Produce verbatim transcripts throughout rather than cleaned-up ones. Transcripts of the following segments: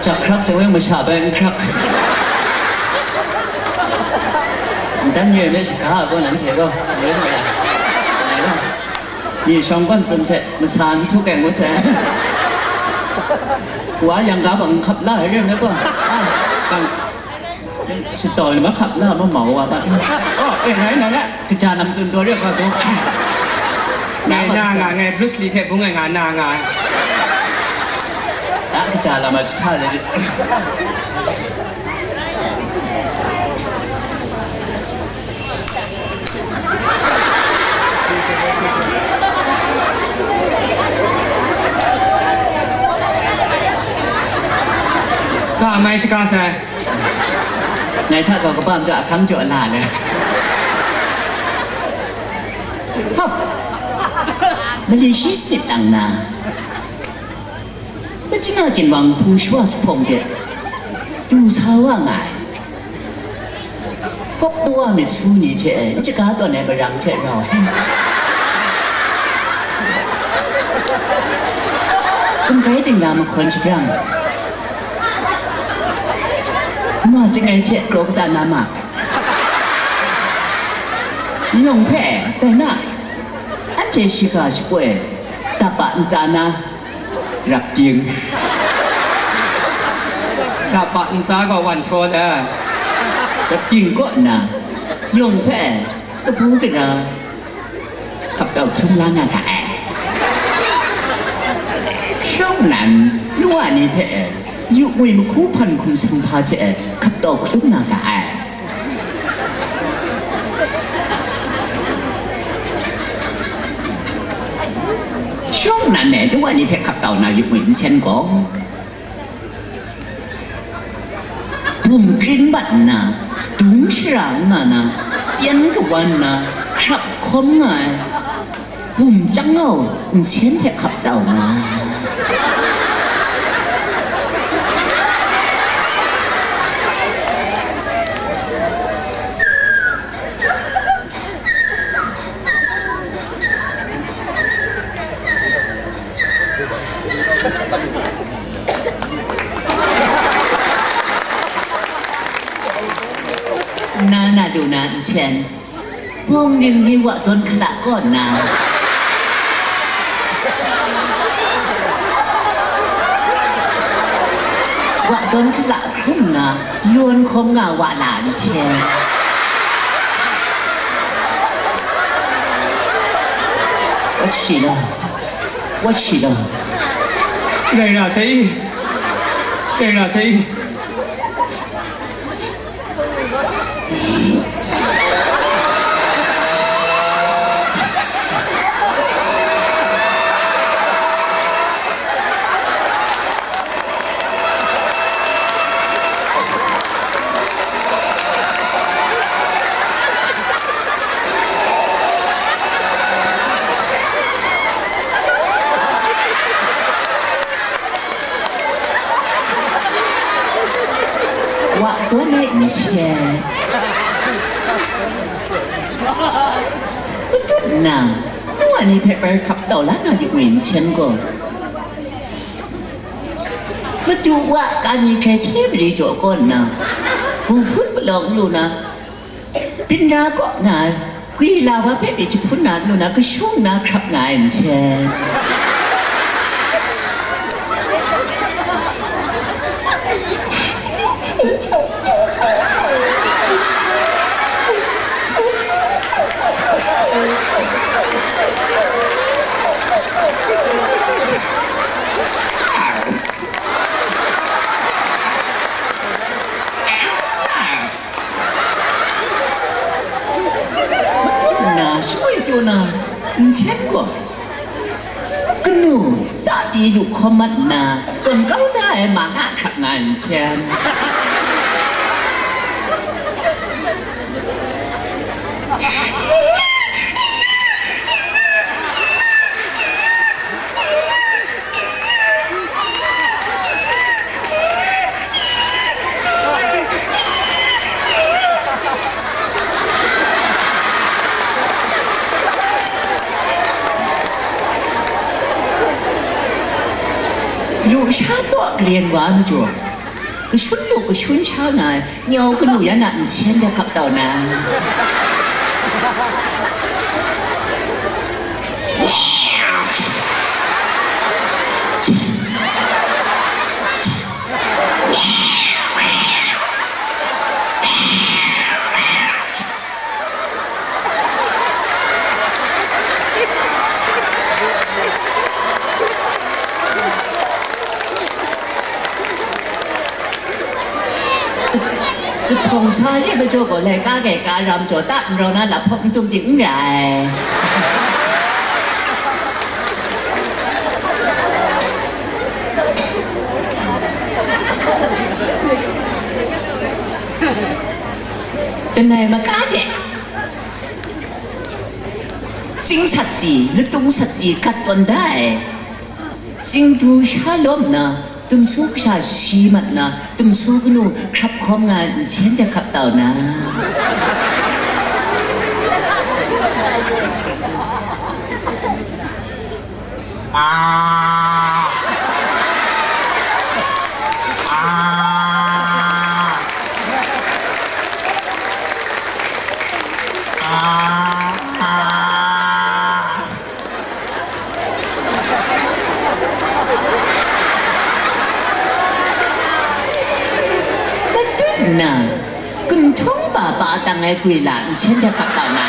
Chak hkrak sai we masha bai n hkrak. Ntan ye me shaga gaw nanhte gaw, ye me ya. Ngai gaw, myi shawng gawn tsun hte, masa n htu keng ngu sai. Wa yang ga bang n hkap la ai re me gaw. Ah, kang, shataw ni mahkap la ma mau wa ba. Oh, eh, ngai nang a kaja lam tsun taw re hpa gaw. Ngai na nga, ngai Bruce Lee hte bung ai nga na nga. A kaja lam a jahta le. Ka mai shaga sai. Ngai hta taw kaba majaw ahkang jaw la le. Hop! Mali shi sanit lang na. Machyin a ginwang hpung shawa sa hpawng de, du sa wa nga ai. Hkawk tawa myit su ni hte n shaga tawn ai marang hte rau ai. Gumgai dingla mahkawn shabrang, ma chyangai hte kraw kata na ma. Yawng hpe, dai na, anhte shiga shapoi, dapa ntsa na, rap ting. Dapa ntsa gaw wan htaw na. Rap ting kaw nna, yawng hpe, kabu gara, hkap tau hkrum la nga ga ai. Shawng nnan, nu a ni hpe, yu ngwi mahku hpan hkum sanghpa hte hkap tau hkrum nga ga ai. Shawng nnan e, nu a ni hpe hkap tau na yu ngwi nsen gaw, bum krin bat nna, dung shara n nga na, pyan kawan nna, hkrap hkawm nga ai, bum chyang ngau nsen hte hkap tau nga ai. Na na lu na nsen, bawng ring ni wa dawn hkala kaw nna, wa dawn hkala hkrum nna, yawn hkawm nga wa na nsen. Wat shi law, wat shi law. Rai ra sai i, rai ra sai i. Wa dawn ai nsen, matut nna, nu a ni hpe bai hkap tau la na yu ngwi nsen gaw, madu wa ka ni hkrai hte mari jaw kaw nna, bu hpun palawng lu na, byin ra kaw nga ai, gwi la wa hpe pyi jahpun na lu na, kashung na hkrap nga ai nsen. Nna shangwi pyaw na nsen gaw, kanu tsa pyi lu hkawm mat nna, tawn kau da ai ma nga hkrap nga ai nsen. Lu sha taw karen wa majaw, kashun lu kashun sha nga ai nyau kanu yan a nsen de kap tau na. Zuphpawng sa ni majaw gaw, laika gaika ram jaw ta, nrau na laphawk n tum ting n rai. Langai maka de, tsing sat si, latung sat si, gat tawn da ai. Tsingdu sha lawm nna, tumsu kasha shi mat nna, tumsu kanu hkrap hkawm nga ai nsen de hkap tau na. Matut nna, kunhtung ba pa tang ai gwi la nsen de hkap kau na.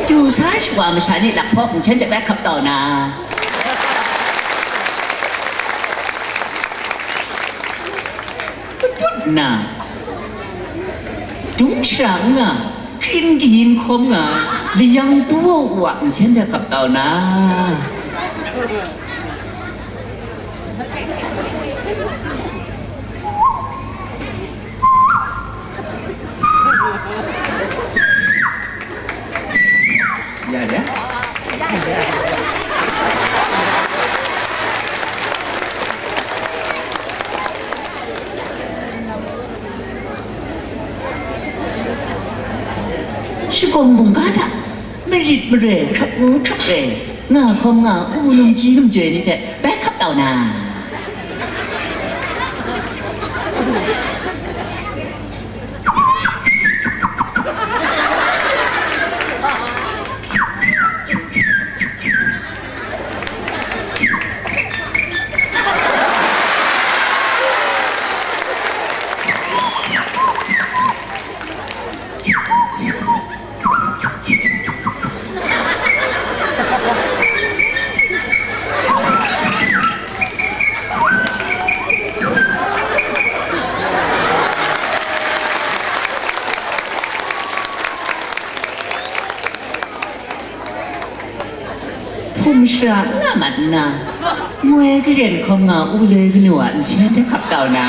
Du sa ai shawa masha ni laphawk nsen de bai hkap taw na. Matut nna, dung shara n nga, kring kayin hkawm nga, layang tu wa u wa nsen de hkap taw na. Ya de. Shagawng mungga hta marit mare, hkrap ngu hkrap re, nga hkawm nga, u num ji num joi ni hte bai hkap tau na. Hpum shara n nga mat nna, ngoi karen hkawm nga u loi kanu a nsen hte hkap tau na.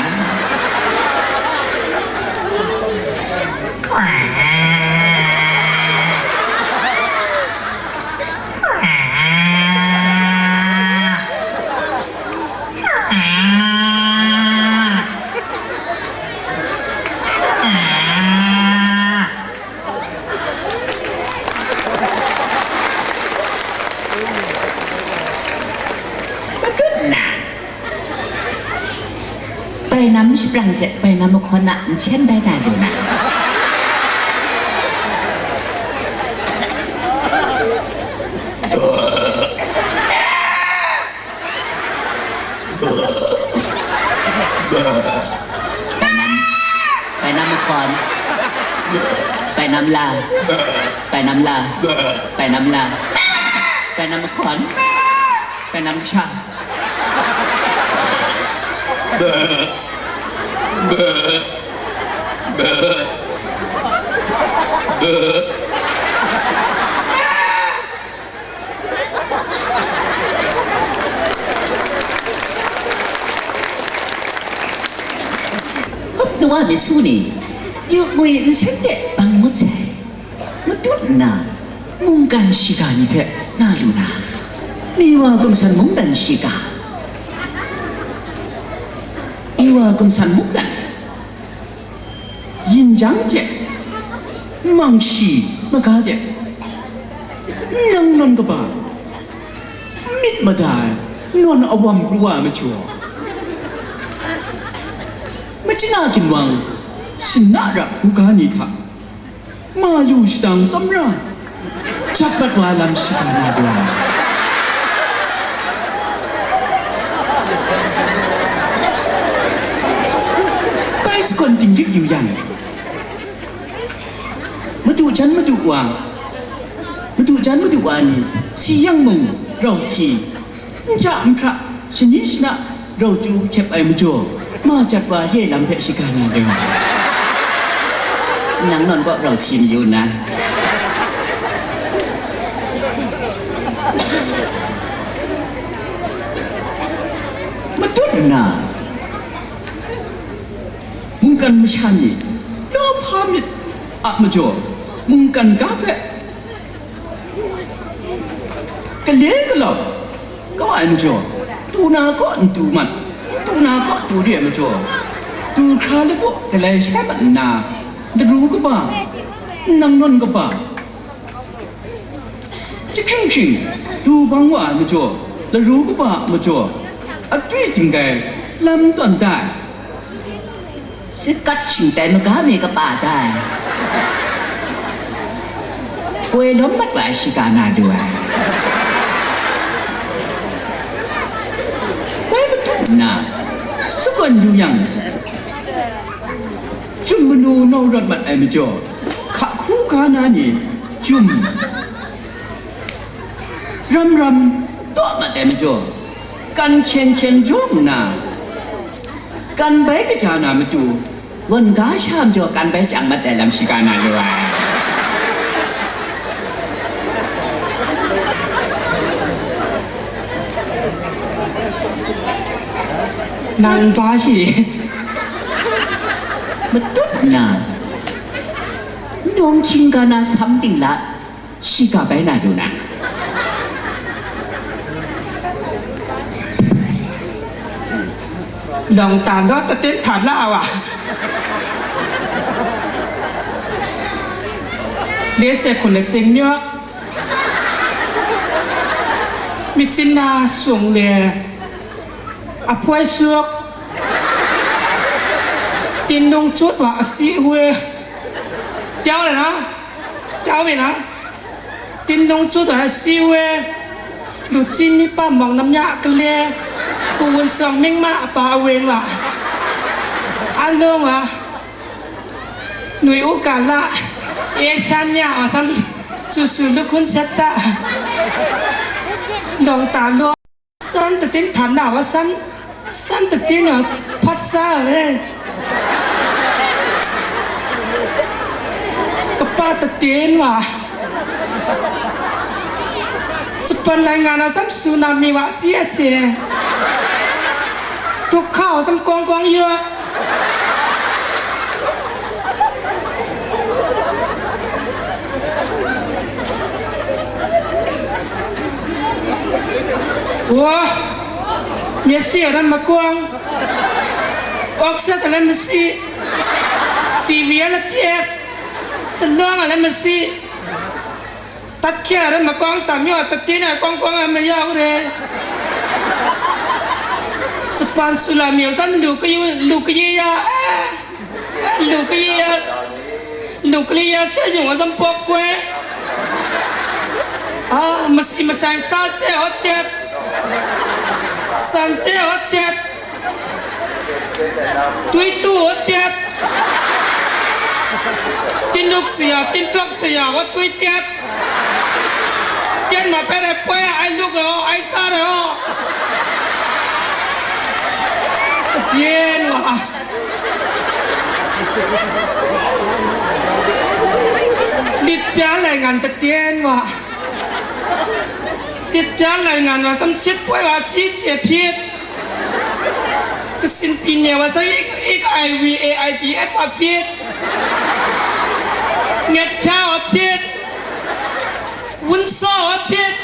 Matut nna, bainam shabrang hte bainam mahkawn a nsen bai na lu na. Bainam, bainam mahkawn, bainam la, bainam la, bainam la, bainam mahkawn, bainam kasha. Wa myit su ni, yawk ngwi nsen de bang ngut sai. Matut nna, mungkan shiga ni hpe na lu na, Miwa gumsan mungdan shiga, Miwa gumsan mungdan, yin jang hte, mang shi maga de, nang nawn kaba, myit mada ai, nawn awam pru wa ai majaw, machyin a ginwang, sinna rap hkruga ni hta, ma lu shadang tsawmra, jat mat wa ai lam shiga na lu ai. Bai sagawn dinglik yu yang, madu jan madu wa, madu jan madu wa ni, si yang mung, rau si, nja nhpra, shani shana, rau chyu hkyep ai majaw, ma jat wa ye lam hpe shiga na ring ai. Nang nawn kaw rau si mayu na. Matut nna, mungkan masha ni, lawhpa myit a majaw, mungkan ga hpe gale galau kau ai majaw, tu na kaw n tu mat, n tu na kaw tu re ai majaw, du hkra ladaw galai shai mat nna, laru kaba, nang nawn kaba, jahkring hkring du bang wa ai majaw, laru kaba majaw, atwi dinggai lam tawn da ai. Sakat shingtai maga mi kaba da ai. Koi lawm mat wa ai shiga na lu ai. Koi matut nna, sagawn yu yang, chyum manu nau rawt mat ai majaw, hka hku ga na ni, chyum ram ram taw mat ai majaw, kan hkyen hkyen jaw nna, kan bai kaja na matu, gawn ga sha majaw kan bai chyang mat ai lam shiga na lu ai. Nang ba shi. Matut nna, nawng hkying ga na sam ting la, shiga bai na lu na. Lawng ta law, tatin htan la a wa. Le se hkun le tsing myawk. Myit chyin na sung le, ahpoi suk. Tin nung cut wa asi we. Pyau le na? Pyau mi na? Tin nung cut wa asi we. Lu chyi mi pa mawng nam ya kale. Ku wun sawng ming ma a pa a wen wa. An lung wa. Nui u ga la. E shan ya a san. Su su lu hkun sat ta. Lawng ta law. San tatin htan na wa san, san tatin wa hpat sa ai. Kapa tatin wa. Japan lai nga na sam su na mi wa chye a chye. Tuk hka wa sam kawng kawng yu a. Wa, myit si a lam makawng, awk sat a lam masi, T V a lapyet, salawng a lam masi, tat hkye a lam makawng tam yaw, tatin ai kawng kawng ai maya u re. Japan sula mi san lu kayu, lu kayi ya, eh. Lu kali ya, lu kali ya se yung a zampawk kwe. A, masi masai sa se hot tet. San se hot tet. Tui tu hot tet. Tinuk siya, tintok siya, hot tui tet. Tyen ma pet ai poi ai luk ai o, ai sa ai o. Tyen wa. Lit pya lai ngan tatyen wa. Lit pya lai ngan wa, sam sit poi wa, chi che hpyit. Kasin pyi ne wa sa ik, ik ai wi A I T F wa pyit. Nget hpya wa pyit. Wun saw wa pyit.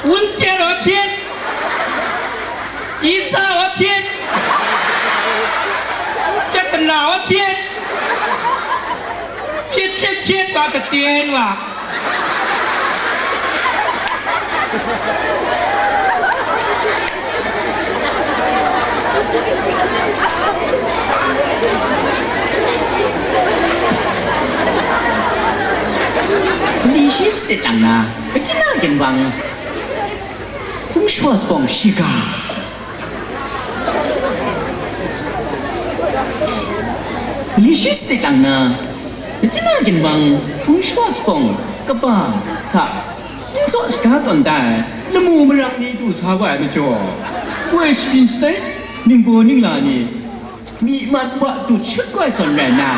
Wun pyat wa pyit. Yi sa wa pyit. Pyat na wa pyit. Pyit, pyit, pyit wa katen wa. Ni shi sadik lang na, kachina ginwang, hpung shawa sabawng shiga. Ni shi sadik lang na, kachina ginwang, hpung shawa sabawng kaba hta n tsaw shaga tawn da ai lamu marak ni du sa wa ai majaw, poi shabyin shatai, ningbaw ningla ni, myi man wa dut shut koi zawn rai nna,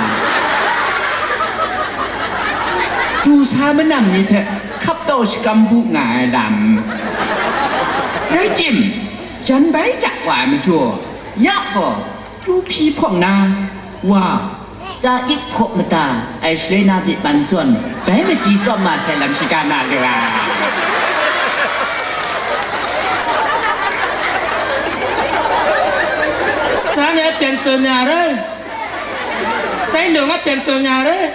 du sa manam ni hpe hkap tau shakram bu nga ai lam. Rai tim, jan bai jak wa ai majaw, ya gaw, kyu hpyi hpawng na, wa, tsa ik hpaw mada ai shaloi na myi man zawn, bai madi tsawm ma sai lam shiga na lu ai. San e pyan tsun ya rai. Sai lung a pyan tsun ya rai.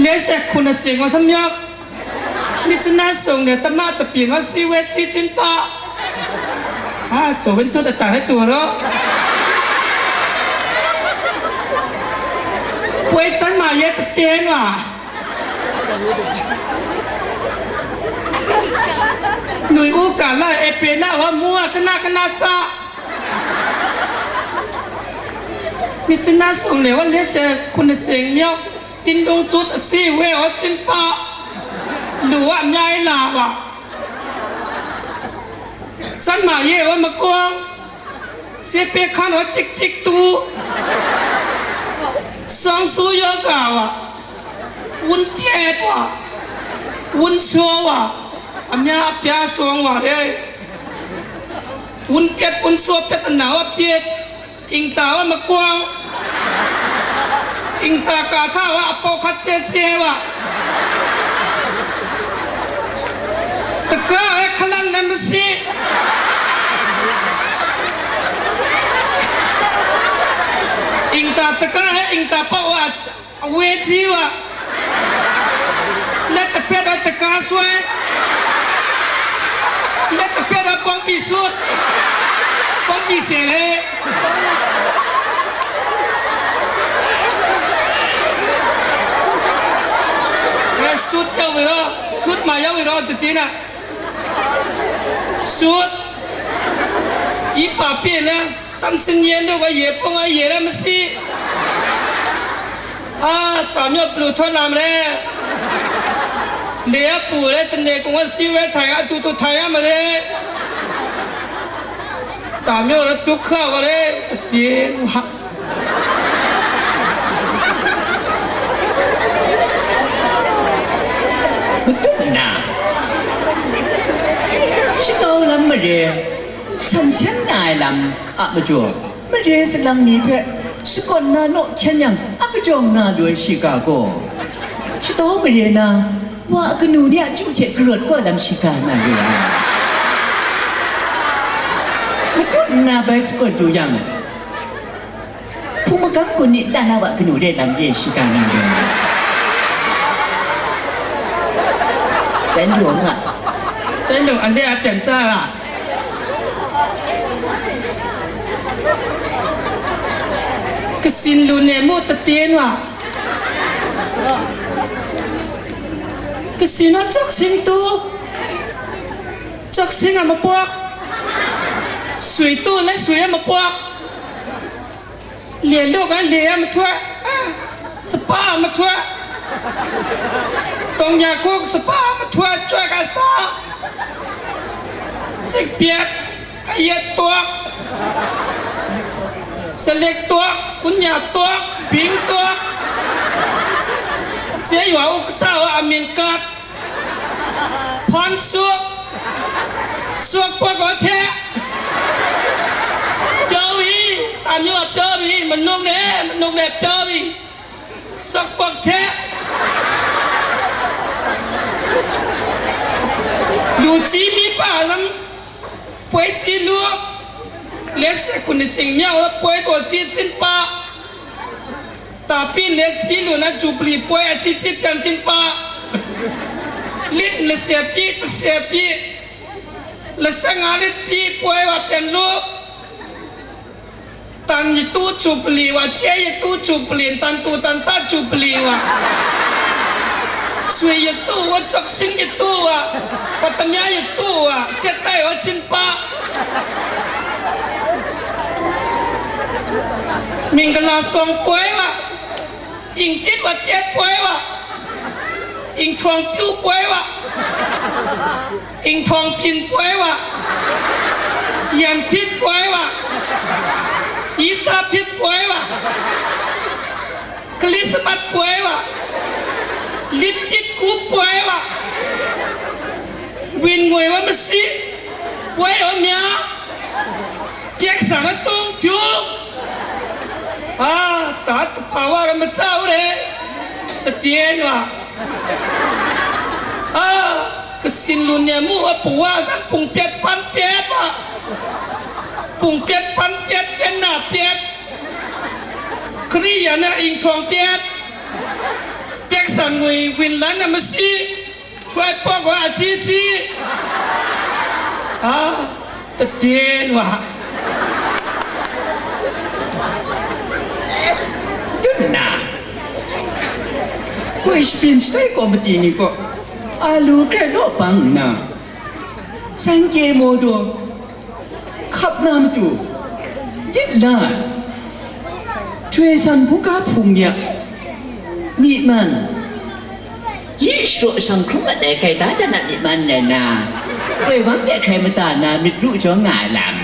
Le se hkun a tsing wa samyak. Myit chana sung de tama tapyin wa si we chi chin pa. Ha, tso wen tut a ta rai tu ro. Poi chan ma ye taten wa. Nui u ka la e pe la wa mu a kana kana tsa. Myit chana sung le wa le se hkun a tsing myok, tin dung cut a si we o chin pa, lu a mya i la wa. Chan ma ye wa makawng, se pe hkan o chik chik tu, sawng su yaw ga wa, wun pyet wa, wun saw wa, a mya a pya sawng wa re. Wun pyet, wun saw pyet na wa pyet. Ingta wa makawng, ingta ka hta wa apawk hkat che che wa, taka e hkalan na masi, ingta taka e ingta pawk wa, awe hti wa, let kahpet ai taka soi, let kahpet ai pawngpyi sut, pawngpyi she le. E sut yau wi ro, sut ma yau wi ro, diti na. Sut. Ipa pyi na, tam sin ye lu ga ye pawng ai ye ra masi. A, tam yau plu htaw na ma re. Le a pu re, tane kung a si we, htai a tu tu htai a ma re. Tam yau ra tuk hka wa re. Tati, ha. Matut nna, shakau lam mare, san seng na ai lam a majaw, mare salang ni hpe shakawn na naw hkyen yang, a kajawng na lu ai shiga gaw, shakau mare na, wa a kanu ni a chyu hte karawt kau lam shiga na lu ai. Matut nna bai shakawn lu yang, hpung magam kun ni nta na wa kanu re lam ye shiga na re. Zan yawng a. Zan yawng a le a pyan tsa a. Kasin lu ne mu taten wa. Kasin a chak sing tu. Chak sing a mapawk. Sui tu le sui a mapawk. Lye luk ai lye a mahtua, sapa a mahtua, tawng ya kuk sapa a mahtua, chyoi ga sa, sik pyat, ayet tuak, salek tuak, kunya tuak, bing tuak, se yua u kata wa amin kat, hpan suk, Sukpawk gaw hte, pyaw mi, tam yaw pyaw mi, manuk le, manuk le pyaw mi, sukpawk hte, lu chyi mi pa lam, poi chyi lu, letse hkun ni ching myau poi taw chyi chyin pa, tapi let chyi lu na jubli poi a chyi chyi pyan chyin pa, lit lase pyi, tase pyi, lasa nga lit pyi poi wa pyan lu, tan yatu jubli wa, che yatu jubli, tan tu tan sa jubli wa, sui yatu wa, chawk sing yatu wa, patamya yatu wa, set tai wa chyin pa, mingkala sawng poi wa, ingtit wa tet poi wa, inghtawng pyu poi wa, inghtawng pyin poi wa, yan hpyit poi wa, yi tsa hpyit poi wa, kali samat poi wa, liptit kup poi wa, win ngoi wa masi poi wa mya, pyek sa na tong tyung, a, ta kapa wa ram matsa u re, tatyen wa, a, kasin lun ya mu a pawa zang pung pyat pan pyat wa, pung pyat pan pyat pyat na pyat, Hkristu na inghkawng pyat, pyek san ngwi win lan na masi, Hkoi pawk wa a chyi chyi, a, tatyen wa. Dun nna, koi shapyin shatai kawmati ni kaw, a lu hkrai law bang nna, san kye maw daw, hkap na matu, dit la ai, htoi san buga hpung ni a myi man, yi sharaw shang hkrum mat ai gaida jan a myi man rai nna, koi wan hpe hkrai mada na myit ru jaw nga ai lam,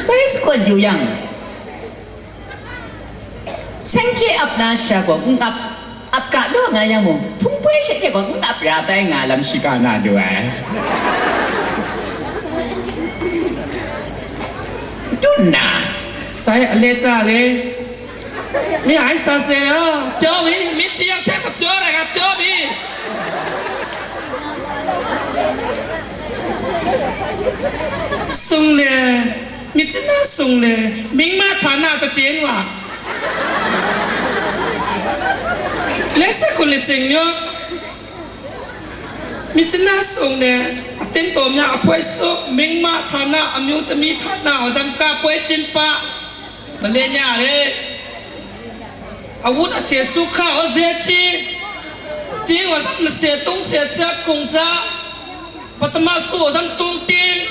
bai sakawn yu yang, Seng hte ap na sha gaw n ap, ap ga law nga yang mung, hpung poi sha hte gaw n ap ra bai nga lam shiga na lu ai. Dun nna, sai a le tsa le, mi ai sa se a, pyaw mi, mi pyak hte mapyaw rai nga pyaw mi. Sung le, Myit chana sung le, mingma hta na tatyen wa. Lesa kun le tseng nyo. Myit chana sung le, aten taw mya ahpoi su, mingma hta na, amyu tami hta na, wadam ka poi chyin pa, male nya re. Awut ate su hka o ze chi, ting wa lam lase tung se chat kung za, Patama su dan tung ting,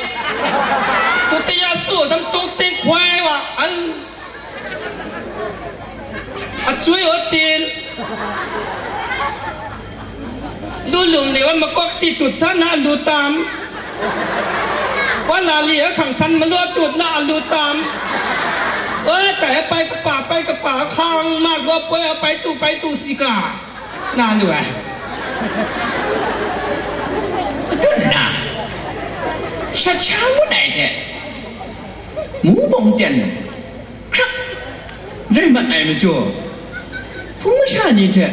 tutaya su dan tung ting hkoi wa an, achui o tin, lu lum ni wa makok si tut san na lu tam, wa la li a hkang san malu tut na lu tam, wa tai pai kapa, pai kapa, hkang ma gaw poi a pai tu, pai tu si ka. Na lu ai. Atut nna, shat sha ngut ai hte, mu bawng ten hkrak rai mat ai majaw, hpung masha ni hte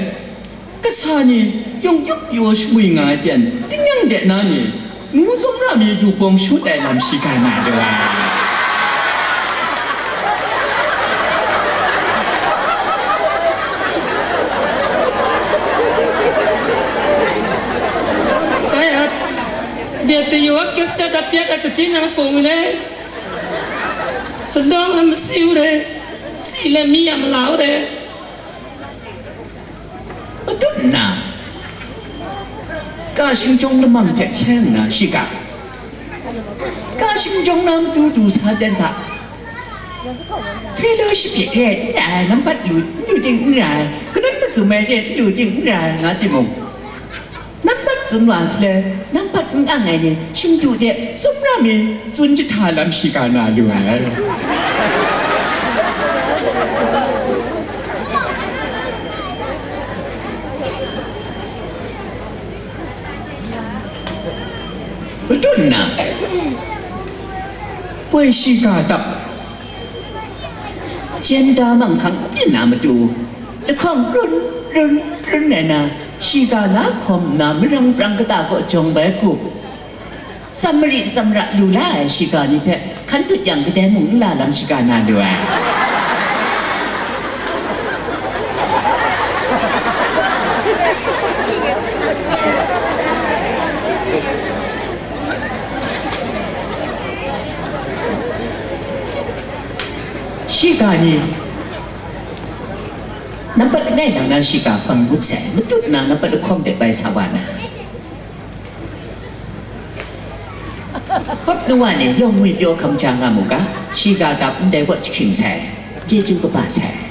kasa ni yawng yup yaw shamwi nga ai ten, tingnyang de na ni, Ngu tsawmra mi lu bawng shut ai lam shi ga na de wa. Sai at, de tayu a kyat sat a pyat a tatin a kung le, sadawng a masi u re, si le mi a mala u re. Matut nna, ka shingjawng lamang hte seng nna shiga, ka shingjawng na matu du sa dan hta, fellowship hte re n rai, nambat lu, lu ting n rai, kanan mazum ai hte lu ting n rai, nga timung, nambat tsun wa sa le, nambat n ang ai ni, shingdu hte tsawmra mi tsun jahta lam shiga na lu ai. nna, poi shiga dap, jenda manghkang byin na matu, lahkawng run run run ai na, shiga la hkawm nna marang brang kata kaw jawng bai kup, tsam mari tsam ra lu la ai shiga ni hpe hkan dut yang kadai mung n la lam shiga na lu ai. Shiga ni nampat langai lang na shiga hpang ngut sai, matut na nampat lahkawng de bai sa wa na. Hkawt nu wa ni yawng ngwi pyaw hkam ja nga mu ga, shiga dap ndai wat jahkying sai, chyeju kaba sai.